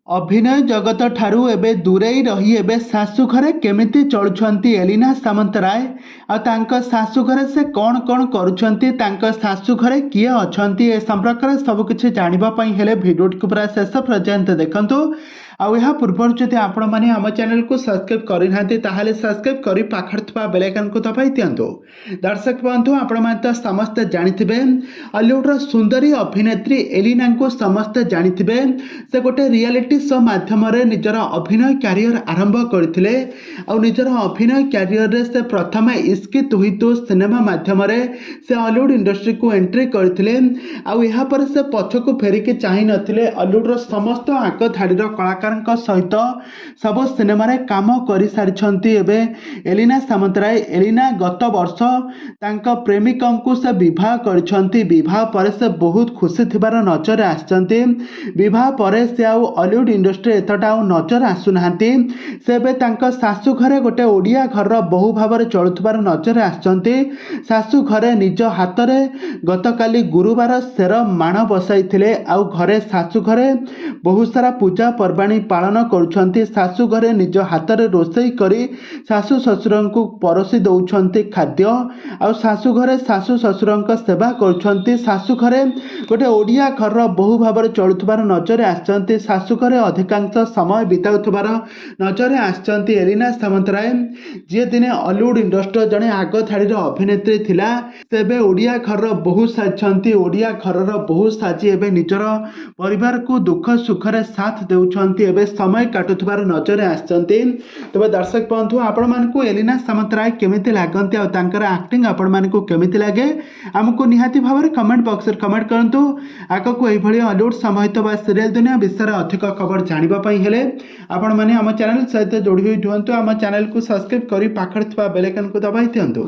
ଅଭିନୟ ଜଗତଠାରୁ ଏବେ ଦୂରେଇ ରହି ଏବେ ଶାଶୁଘରେ କେମିତି ଚଳୁଛନ୍ତି ଏଲିନା ସାମନ୍ତରାୟ, ଆଉ ତାଙ୍କ ଶାଶୁଘରେ ସେ କ'ଣ କ'ଣ କରୁଛନ୍ତି, ତାଙ୍କ ଶାଶୁଘରେ କିଏ ଅଛନ୍ତି, ଏ ସମ୍ପର୍କରେ ସବୁକିଛି ଜାଣିବା ପାଇଁ ହେଲେ ଭିଡ଼ିଓଟିକୁ ପୁରା ଶେଷ ପର୍ଯ୍ୟନ୍ତ ଦେଖନ୍ତୁ। ଆଉ ଏହା ପୂର୍ବରୁ ଯଦି ଆପଣମାନେ ଆମ ଚ୍ୟାନେଲକୁ ସବସ୍କ୍ରାଇବ୍ କରିନାହାନ୍ତି, ତାହେଲେ ସବସ୍କ୍ରାଇବ୍ କରି ପାଖରେ ଥିବା ବେଲ୍ ଆଇକନ୍କୁ ଦବାଇ ଦିଅନ୍ତୁ। ଦର୍ଶକ ବନ୍ଧୁ, ଆପଣମାନେ ତ ସମସ୍ତେ ଜାଣିଥିବେ, ଅଲିଉଡ଼ର ସୁନ୍ଦରୀ ଅଭିନେତ୍ରୀ ଏଲିନାଙ୍କୁ ସମସ୍ତେ ଜାଣିଥିବେ। ସେ ଗୋଟେ ରିଆଲିଟି ଶୋ ମାଧ୍ୟମରେ ନିଜର ଅଭିନୟ କ୍ୟାରିୟର ଆରମ୍ଭ କରିଥିଲେ। ଆଉ ନିଜର ଅଭିନୟ କ୍ୟାରିୟରରେ ସେ ପ୍ରଥମେ ଇସ୍କି ତୁହି ତୁ ସିନେମା ମାଧ୍ୟମରେ ସେ ଅଲିଉଡ଼ ଇଣ୍ଡଷ୍ଟ୍ରିକୁ ଏଣ୍ଟ୍ରି କରିଥିଲେ। ଆଉ ଏହାପରେ ସେ ପଛକୁ ଫେରିକି ଚାହିଁ ନଥିଲେ। ଅଲିଉଡ଼ର ସମସ୍ତ ଆଗ ଧାଡ଼ିର କଳାକାରଙ୍କ ସହିତ ସବୁ ସିନେମାରେ କାମ କରିସାରିଛନ୍ତି ଏବେ ଏଲିନା ସାମନ୍ତରାୟ। ଏଲିନା ଗତ ବର୍ଷ ତାଙ୍କ ପ୍ରେମିକଙ୍କୁ ସେ ବିବାହ କରିଛନ୍ତି। ବିବାହ ପରେ ସେ ବହୁତ ଖୁସି ଥିବାର ନଜର ଆସିଛନ୍ତି। ବିବାହ ପରେ ସେ ଆଉ ଅଲିଉଡ଼ ଇଣ୍ଡଷ୍ଟ୍ରି ଏତେଟା ଆଉ ନଜର ଆସୁନାହାନ୍ତି। ସେ ଏବେ ତାଙ୍କ ଶାଶୁ ଘରେ ଗୋଟେ ଓଡ଼ିଆ ଘରର ବୋହୂ ଭାବରେ ଚଳୁଥିବାର ନଜର ଆସିଛନ୍ତି। ଶାଶୁ ଘରେ ନିଜ ହାତରେ ଗତକାଲି ଗୁରୁବାର ସେର ମାଣ ବସାଇଥିଲେ। ଆଉ ଘରେ ଶାଶୁ ଘରେ ବହୁତ ସାରା ପୂଜା ପର୍ବାଣୀ ପାଳନ କରୁଛନ୍ତି। ଶାଶୁ ଘରେ ନିଜ ହାତରେ ରୋଷେଇ କରି ଶାଶୁ ଶ୍ୱଶୁରଙ୍କୁ ପରସି ଦେଉଛନ୍ତି ଖାଦ୍ୟ। ଆଉ ଶାଶୁ ଘରେ ଶାଶୁ ଶ୍ୱଶୁରଙ୍କ ସେବା କରୁଛନ୍ତି। ଶାଶୁ ଘରେ ଗୋଟେ ଓଡ଼ିଆ ଘରର ବୋହୂ ଭାବରେ ଚଳୁଥିବାର ନଜର ଆସିଛନ୍ତି। ଶାଶୁ ଘରେ ଅଧିକାଂଶ ସମୟ ବିତାଉଥିବାର ନଜର ଆସିଛନ୍ତି ଏଲିନା ସାମନ୍ତରାୟ। ଯିଏ ଦିନେ ଅଲିଉଡ଼ ଇଣ୍ଡଷ୍ଟ୍ରିର ଜଣେ ଆଗ ଧାଡ଼ିର ଅଭିନେତ୍ରୀ ଥିଲା, ସେ ଏବେ ଓଡ଼ିଆ ଘରର ବୋହୂ ସାଜିଛନ୍ତି। ଓଡ଼ିଆ ଘରର ବୋହୂ ସାଜି ଏବେ ନିଜର ପରିବାରକୁ ଦୁଃଖ ସୁଖରେ ସାଥ ଦେଉଛନ୍ତି, ଏବେ ସମୟ କାଟୁଥିବାର ନଜର ଆସିଛନ୍ତି। ତେବେ ଦର୍ଶକ ବନ୍ଧୁ, ଆପଣମାନଙ୍କୁ ଏଲିନା ସାମନ୍ତରାୟ କେମିତି ଲାଗନ୍ତି ଆଉ ତାଙ୍କର ଆକ୍ଟିଂ ଆପଣମାନଙ୍କୁ କେମିତି ଲାଗେ, ଆମକୁ ନିହାତି ଭାବରେ କମେଣ୍ଟ ବକ୍ସରେ କମେଣ୍ଟ କରନ୍ତୁ। ଆଗକୁ ଏଇଭଳି ଅଲିଉଡ଼ ସମ୍ବନ୍ଧିତ ବା ସିରିଏଲ ଦୁନିଆ ବିଷୟରେ ଅଧିକ ଖବର ଜାଣିବା ପାଇଁ ହେଲେ ଆପଣମାନେ ଆମ ଚ୍ୟାନେଲ ସହିତ ଯୋଡ଼ି ହୋଇ ରୁହନ୍ତୁ। ଆମ ଚ୍ୟାନେଲକୁ ସବସ୍କ୍ରାଇବ୍ କରି ପାଖରେ ଥିବା ବେଲ୍ ଆଇକନ୍କୁ ଦବାଇ ଦିଅନ୍ତୁ।